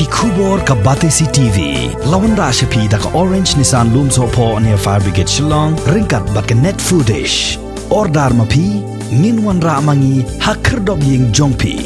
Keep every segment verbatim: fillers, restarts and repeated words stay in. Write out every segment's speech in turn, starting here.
Khubor ka Batesi T V la wanrah sha phi da ka Orange Nissan Lumsohphoh near Fire Brigade Shillong ryngkat bad ka Net Foodish. Order ma phi, ngin wanrah ma ngi ha khyrdop ïing jong phi.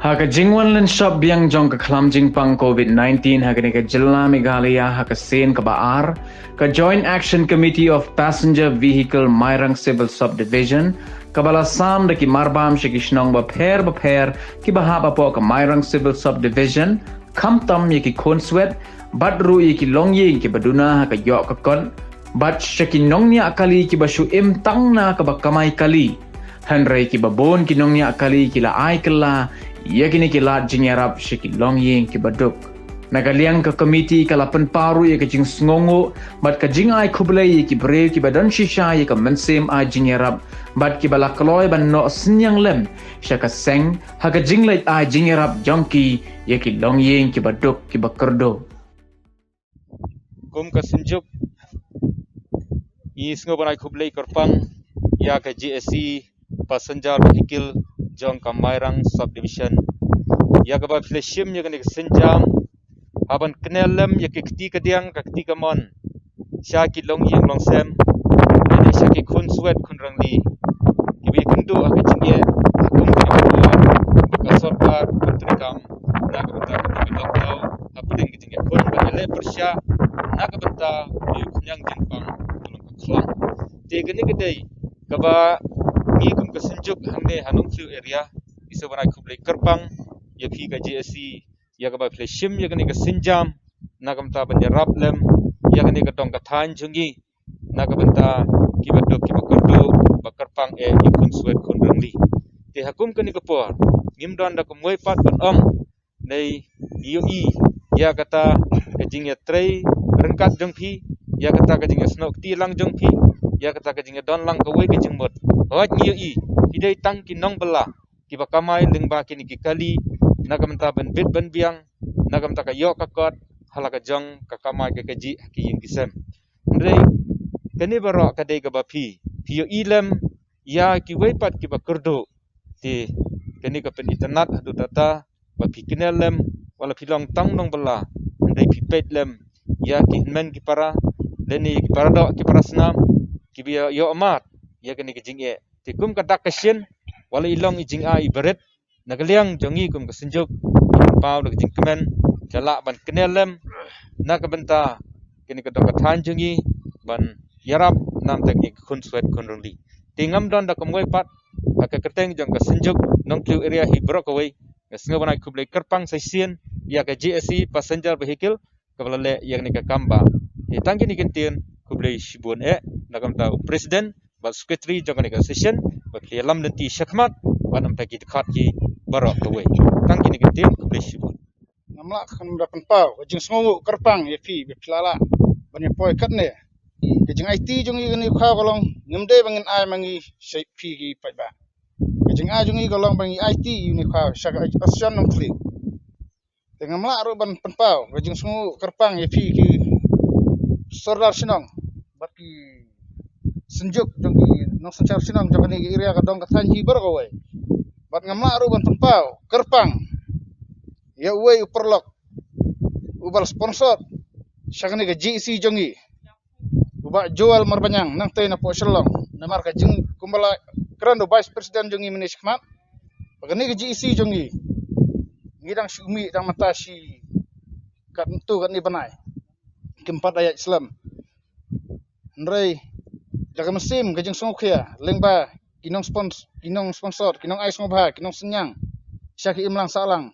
Ha ka jingwan lynshop biang jong ka khlam jingpang covid nineteen ha kane ka jylla Meghalaya ha ka sien kaba ar, ka Joint Action Committee of Passenger Vehicle Mairang Civil Subdivision, kaba la sam da ki marbam sha ki shnong bapher bapher kiba hap hapoh ka Mairang Civil Subdivision, khamtam ïa ki khunswet bad ruh ïa ki longïing kiba duna ha ka ïoh ka kot bad sha ki nongñiah kali kiba shu im tang na kaba kamai kali. Hynrei kiba bun ki nongñiah kali ki la ai kylla ïa kine ki lad jingïarap sha ki longïing kiba duk. Na ka liang ka komiti ka la pynpaw ruh ïa ka jingsngewnguh bad ka jingai khublei ïa ki briew kiba don shisha ïa ka mynsiem ai jingïarap bad kiba la kloi ban noh synñiang lem sha ka seng ha ka jingleit ai jingïarap jong ki ïa ki longïing kiba duk kiba kyrduh. Kum ka Synjuk, ngi sngew ban ai khublei kyrpang ïa ka J A C Passenger Vehicle jong ka Mairang Subdivision, ïa kaba phi la shim ïa kane ka sienjam ha ban kner lem ïa ka kti kadiang ka kti kamon sha ki longïing longsem, lane sha ki khunswet khunrangli kiba ïakynduh ha ka jingeh ha kum kane ka por ba ka sorkar ka treikam na ka bynta kane ka lockdown hapdeng ka jingïakhun ban ïaleh pyrshah na ka bynta u khñiang jingpang ka long ka khlong. Te kane ka dei kaba ngi kum ka Synjuk hangne ha Nongthliew area ngi sngew ban ai khublei kyrpang ïa phi ka J A C ïa kaba phi la shim ïa kane ka sienjam na ka bynta ban ïarap lem ïa kane ka dong ka thaiñ jong ngi na ka bynta kiba duk kiba kyrduh ba kyrpang eh ïa ki khunswet khunrangli. Te ha kum kane ka por ngim don da kumwei pat ban ong, dei ngi ïohi ïa kata ka jingïatrei ryngkat jong phi, ïa kata ka jingïasnoh kti lang jong phi, ïa kata ka jingïadon lang kawei ka jingmut. Hooid ngi ïohi phi dei tang ki nongbylla kiba kamai lyngba kine ki kali na ka bynta ban bit ban biang na ka bynta ka ïoh ka kot ha la ka jong ka kamai ka kajih ha ki ïing ki sem. Hynrei kane baroh ka dei kaba phi, phi ïohi lem ïa kiwei pat kiba kyrduh. Te kane ka pynitynnad haduh katta ba phi kner lem, wat la phi long tang nongbylla, hynrei phi peit lem ïa ki hynmen ki para lane ki para doh ki para snam kiba ïoh mad ïa kane ka jingeh. Te kum ka dak ka shin, wat la i long i jingai i barit, na ka liang jong ngi kum ka Synjuk ngi pynpaw da ka jingkmen, te lah ban kner lem na ka bynta kane ka dong ka thaiñ jong ngi ban ïarap namar kine ki khunswet khunrangli. Te ngam don da kumwei pat, ha ka kyrteng jong ka Synjuk Nongthliew area hi baroh kawei nga sngew ban ai khublei kyrpang sa shisien ïa ka J A C Passenger Vehicle kaba la leh ïa kane ka kam ba. Te tang kine ki ktien, khublei shibun eh na ka bynta u president bad secretary jong kane ka session ba phi ïalam lynti shakhmat bad namar ki dkhot ki baroh kawei. Tang kine ki ktien, khublei shibun. Ngam lah khnang da pynpaw ka jingsngewnguh kyrpang ïa phi ba phi la lah ban ïa poi katne. Ka jingaiti jong ngi kane ka khaw ka long ngim dei ba ngin ai ma ngi sha phi ki paidbah. Ka jingai jong ngi ka long ba ngi aiti ïa une u khaw sha ka Association Nongthliew. Te ngam lah ruh ban pynpaw ka jingsngewnguh kyrpang ïa phi ki sordar shnong bad ki synjuk jong ki nongsynshar shnong jong kane ka area ka dong ka thaiñ hi baroh kawei. Bad ngam lah ruh ban pynpaw kyrpang ïa uwei u paralok uba la sponsor sha kane ka J A C jong ngi, u Bah Joel Marbaniang nangtei na poh Shillong, namar ka jing kumba la kren u Vice President jong ngi mynne shakhmat ba kane ka J A C jong ngi, ngi dang shu mih dang mynta shi katto katne bnai, kim pat da ïaid slem. Hynrei da ka mynsiem ka jingsngewkhia lyngba ki nongspons-, ki nongsponsor, ki nongai sngewbha, ki nongsynñiang sha ki imlang sahlang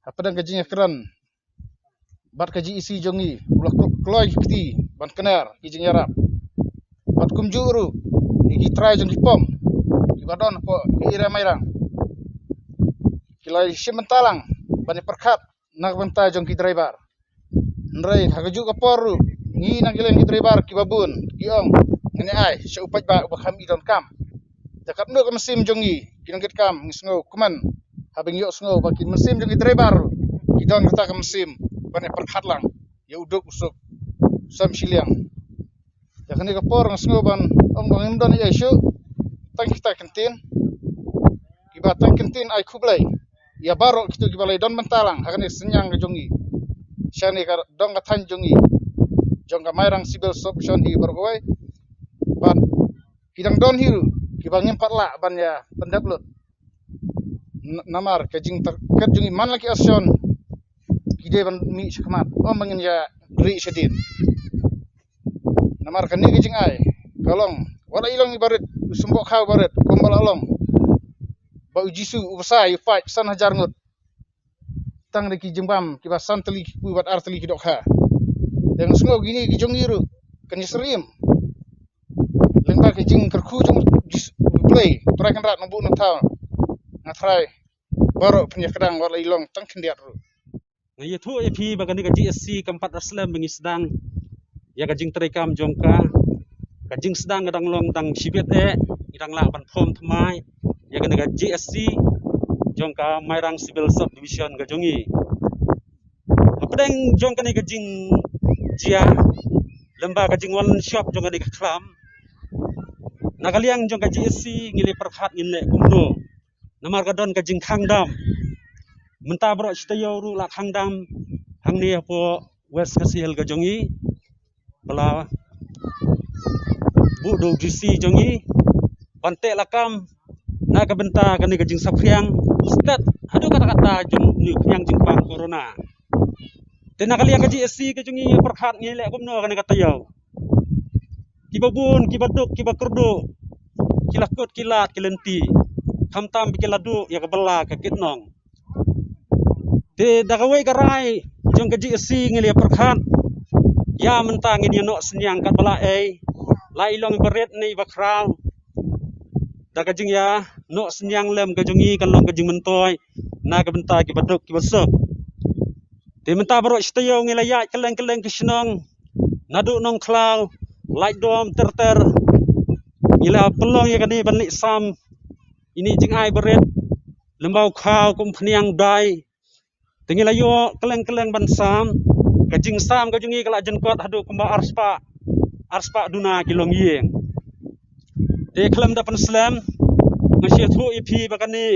hapdeng ka jingïakren bad ka J A C jong ngi, u la kl-, kloi ki kti ban kner ki jingïarap. Bad kumjuh ruh ïa ki trai jong ki pom kiba don hapoh ka area Mairang, ki la shim bynta lang ban ïa pyrkhat na ka bynta jong ki driver. Hynrei ha kajuh ka por ruh ngi na ki leng ki driver kiba bun ki ong, ngin ïa ai sha u paidbah uba kham i donkam. Te katno ka mynsiem jong ngi ki nongkitkam ngi sngewkmen haba ngi ïohsngew ba ki mynsiem jong ki driver ruh ki don kata ka mynsiem ban ïa pyrkhat lang ïa u duk u suk, u sem shiliang. Te kane ka por nga sngew ban ong ba ngim don ei ei shuh, tang kita ki ktien, kiba tang ki ktien ai khublei ïa baroh kito kiba la don bynta lang ha kane ka synñiang ka jong ngi, sha kane ka dong ka thaiñ jong ngi, jong ka Mairang Civil Sub Division hi baroh kawei. Bad ki dang don hi ruh kiba ngim pat lah ban ïa pyndep lut. N-, namar ka jingtyrkhat jong ngi man la ki association ki dei ban mih shakhmat, ym ba ngin ïa rieh shadien. Namar kane ka jingai ka long, wat la i long i barit, u symboh kha u barit, kumba la long ba u Jisu u bsa u pait san hajar ngut tang da ki jingbam kiba san tylli ki kpu bad ar tylli ki dohkha. Te nga sngew kine ki jong ngi ruh kan ïasyriem lyngba ka jingkyrkhu jong u Jisu, u Blei, u Trai Kynrad Nongbuh Nongthaw. Nga trai baroh pynïakdang wat la i long tang khyndiat ruh. Nga ïathuh ïa phi ba kane ka G S C kam pat da slem ba ngi sdang ïa ka jingtreikam jong ka. Ka jingsdang ka dang long tang shibit eh, ngi dang lah ban form thymmai ïa kane ka G S C jong ka Mairang Civil Sub Division ka jong ngi. Hapdeng jong kane ka jingjia, lyngba ka jingwan shop jong kane ka khlam, na ka liang jong ka G S C ngi la pyrkhat ngin leh kumno. Namar ka don ka jingkhang dam. Mynta baroh shi taïew ruh la khang dam hangne hapoh West Khasi Hills ka jong ngi. Ba la buh da u D C jong ngi ban teh lakam na ka bynta kane ka jingsaphriang stet haduh katta katta jong une u phniang jingpang corona. Te na ka liang ka G S C ka jong ngi pyrkhat ngi leh kumno kane ka taïew. Kiba bun, kiba duk, kiba kyrduh, ki la kut ki lad ki lynti, khamtam ba ki la duh ïa ka bylla ka kitnong. Te da kawei ka rai jong ka G S C ngi la pyrkhat ïa mynta ngin ïa noh synñiang katba la ei, la i long i barit ne i bakhraw. Da ka jingïa noh synñiang lem ka jong ngi kan long ka jingmyntoi na ka bynta kiba duk kiba suk. Te mynta baroh shi taïew ngi la ïaid kylleng kylleng ki shnong, naduh Nongkhlaw, Laitdom, ter ter. Ngi la pynlong ïa kane ban leh sam ine i jingai barit, lyngba u khaw kum phniang u dai. Te ngi la ïoh kylleng kylleng ban sam. Ka jingsam ka jong ngi ka la jynkot haduh kumba arspah, arspah duna ki longïing. Te khlem da pynslem, nga shu ïathuh ïa phi ba kane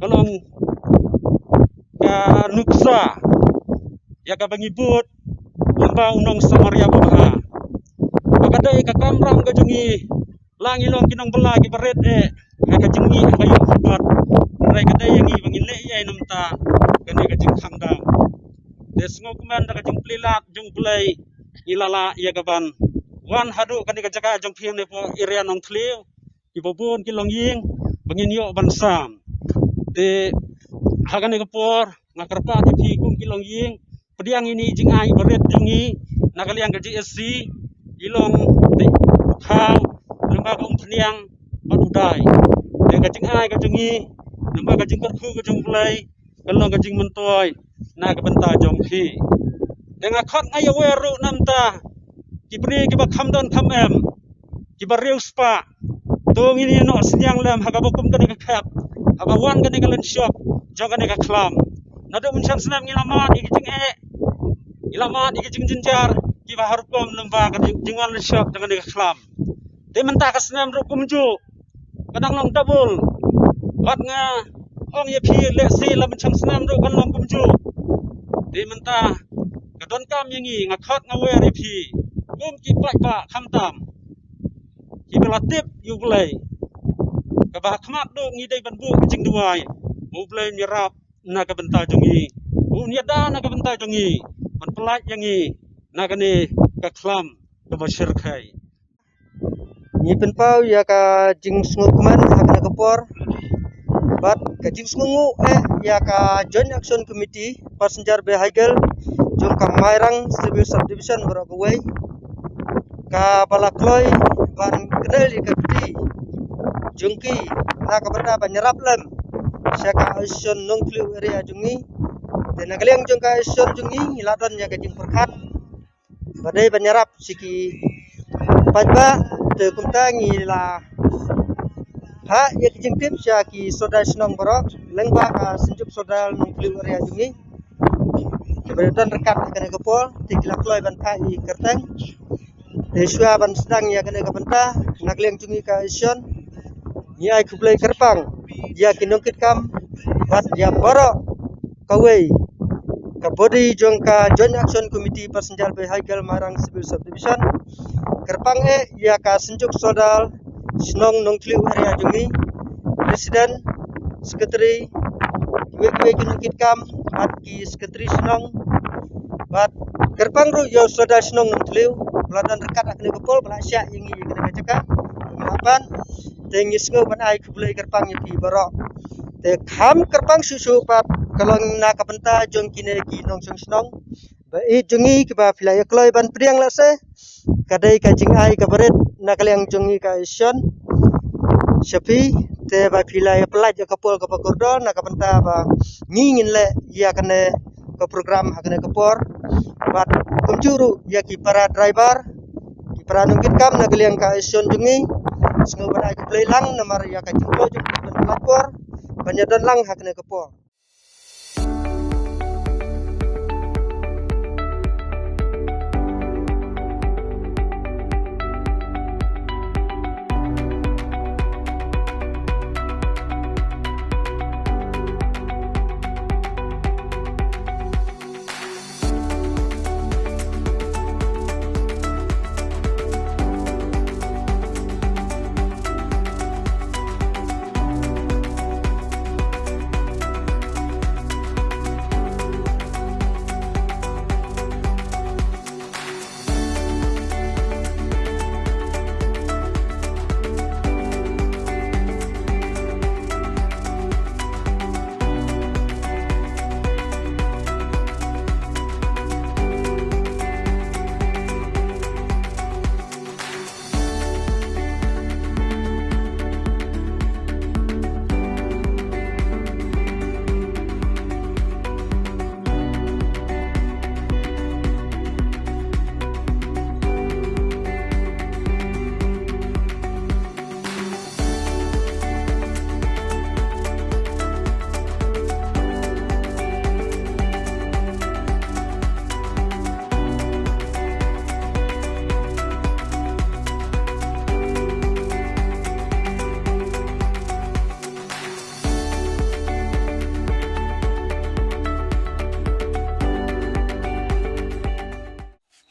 ka long ka nuksa ïa kaba ngi bud lyngba u nong Samaria babha. Ba ka dei ka kamram ka jong ngi, la ngi long ki nongbylla kiba rit eh ha ka jingmih ha ka ïoh ka kot. Hynrei ka dei ïa ngi ba ngin leh ei ei na bynta kane ka jingkhang dam. Te sngewkmen da ka jingplie lad jong U Blei ngi la lah ïa ka ban wan haduh kane ka jaka jong phi ne hapoh area Nongthliew. Kiba bun ki longïing ba ngin ïoh ban sam. Te ha kane ka por nga kyrpad ïa phi kum ki longïing, pdiang ïa ine i jingai barit jong ngi na ka liang ka G S C, i long te u khaw, lyngba ka umphniang bad u dai. Te ka jingai ka jong ngi, lyngba ka jingkyrkhu ka jong U Blei, kan long ka jingmyntoi na ka bynta jong phi. Te nga khot nga ïawer ruh na bynta ki briew kiba kham don kham em, kiba riewspah. To ngin ïa noh synñiang lem ha kaba kum kane ka khep, haba wan kane ka lynshop jong kane ka khlam. Naduh mynshem snem ngi la mad ïa ki jingeh, ngi la mad ïa ki jingjynjar kiba har rukom lyngba ka jing-, jingwan lynshop jong kane ka khlam. Te mynta ka snem ruh kumjuh, ka dang long double. Bad nga ong ïa phi, lehse la mynshem snem ruh kan long kumjuh. Te mynta ka donkam ïa ngi, nga khot nga wer ïa phi kum ki paidbah khamtam kiba la tip ïa U Blei, kaba ha khmat duh ngi dei ban buh ka jingduwai ba U Blei un ïarap na ka bynta jong ngi, un ïada na ka bynta jong ngi, ban pyllait ïa ngi na kane ka khlam kaba shyrkhei. Ngi pynpaw ïa ka jingsngewkmen ha kane ka por bad ka jingsngewnguh eh ïa ka Joint Action Committee Passenger Vehicle jong ka Mairang Civil Subdivision baroh kawei, kaba la kloi ban kynnoh ïa ka kti jong ki na ka bynta ban ïarap lem sha ka Association Nongthliew Area jong ngi. Te na ka liang jong ka Association jong ngi, ngi la don ïa ka jingpyrkhat ba dei ban ïarap sha ki paidbah. Te kumta ngi la phah ïa ka jingtip sha ki sordar shnong baroh lyngba ka Synjuk Sordar Nongthliew Area jong ngi, kiba don ryngkat ha kane ka por. Te ki la kloi ban phah ïa ka kyrteng Te shuwa ban sdang ïa kane ka bynta, na ka liang jong ngi ka association, ngi ai khublei kyrpang ïa ki nongkitkam bad ïa baroh kawei ka body jong ka Joint Action Committee Passenger Vehicle Mairang Civil Subdivision. Kyrpang eh ïa ka Synjuk Sordar Shnong Nongthliew area jong ngi, President, Secretary, kiwei kiwei ki nongkitkam bad ki Secretary Shnong, bad kyrpang ruh ïa u Sordar Shnong Nongthliew ba la don ryngkat ha kane ka por ba la shah ïa ngi ïa kane ka jaka. Te ngi sngew ban ai khublei kyrpang ïa phi baroh. Te kham kyrpang shuh shuh pat ka long na ka bynta jong kine ki nongshong shnong ba ïeit jong ngi kiba phi la ïa kloi ban pdiang lehse, ka dei ka jingai kaba rit na ka liang jong ngi ka association sha phi. Te ba phi la ïa pynlait ïa ka por kaba kordor na ka bynta ba ngi ngin leh ïa kane ka program ha kane ka por. Bad kumjuh ruh ïa ki para driver, ki para nongkitkam na ka liang ka association jong ngi, sngew ban ai khublei lang namar ïa ka jingkloi jong ki ban pynlait por ban ïa don lang ha kane ka por.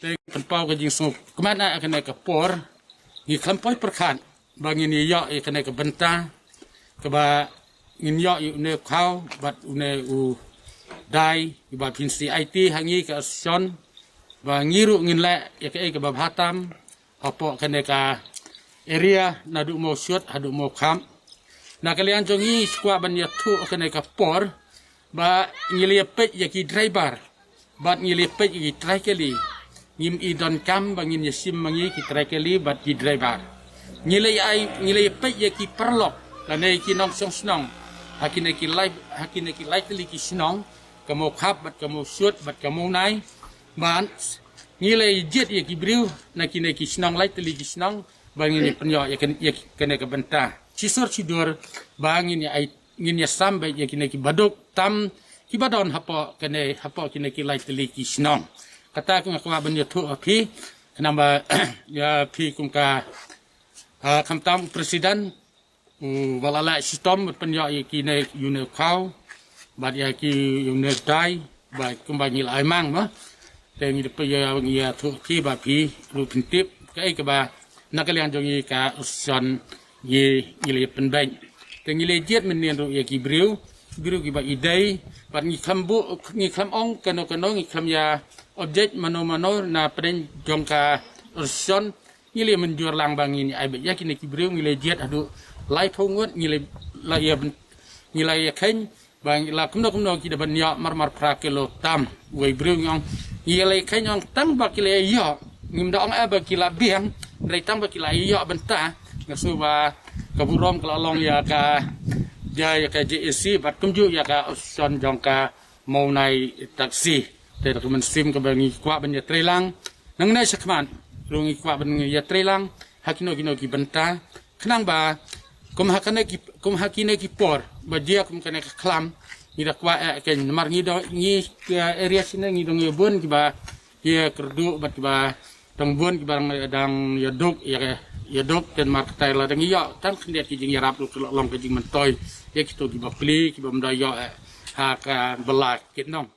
Te pynpaw ka jingsngewkmen ha kane ka por, ngi khlem poi pyrkhat ba ngin ïoh ïa kane ka bynta kaba ngin ïoh ïa une u khaw bad une u dai, ba phin sa aiti ha ngi ka association ba ngi ruh ngin leh ïa kaei kaba bha tam hapoh kane ka area naduh Mawshut haduh Mawkhap. Na ka liang jong ngi shu kwah ban ïathuh ha kane ka por ba ngi la ïa peit ïa ki driver bad ngi la ïa peit ïa ki trai kali. Ngim i donkam ba ngin ïa shim ma ngi ki trai kali bad ki driver. Ngi la ïa ai, ngi la ïa peit ïa ki paralok lane ki nongshong shnong ha kine ki lai, ha kine ki lai tylli ki shnong, ka Mawkhap bad ka Mawshut bad ka Mawnai. Bad ngi la ïa jied ïa ki briew na kine ki shnong, lai tylli ki shnong, ba ngin ïa pynïoh ïa kan, ïa kane ka bynta. Shisur shidur ba ngin ïa ai, ngin ïa sam beit ïa kine ki baduk tam kiba don hapoh kane, hapoh kine ki lai tylli ki shnong. Kata ka nga kwah ban ïathuh ha phi, khnang ba ïa phi kum ka, ah, khamtam u president, u ba la leh shitom ban pynïoh ïa kine, ïa une u khaw bad ïa ki, ïa une u dai ba kumba ngi la ai mang ma. Te ngi dei pynïoh, ngi ïathuh ha phi ba phi ruh phin tip kaei kaba na ka liang jong ngi ka association ngi, ngi la pynbeit. Te ngi la jied mynnin ruh ïa ki briew, ki briew kiba i dei, bad ngi khlem buh, ngi khlem ong kano kano, ngi khlem ïa object mano mano na pdeng jong ka association. Ngi la mynjur lang ba ngin ïa ai beit ïa kine ki briew, ngi la jied haduh laiphew ngut, ngi la, la ïa byn-, ngi la ïa kheiñ ba ngi la kumno kumno ki da ban ïoh mar mar phra kilo tam. Wei briew ngi ong, ngi la ïa kheiñ ong tang ba ki la ïoh, ngim da ong eh ba ki la biang, hynrei tang ba ki la ïoh bynta. Nga sngew ba ka burom ka la long ïa ka, ïa, ïa ka J A C bad kumjuh ïa ka association jong ka Mawnai Taxi. Te da ka mynsiem kaba ngi kwah ban ïatreilang nangne shakhmat ruh ngi kwah ban ïatreilang ha kino kino ki bynta, khnang ba kum ha kane ki, kum ha kine ki por ba jia kum kane ka khlam, ngi da kwah eh kein namar ngi da, ngi, eh, area shine ngi da ngi bun kiba ïa kyrduh bad kiba Tang bun kiba dang ïaduk ïa ïaduk tang markatai la dang ïoh tang khyndiat ki jingïarap ruh ka la long ka jingmyntoi ïa kito kiba pli kiba ym da ïoh ha ka bylla ki nong.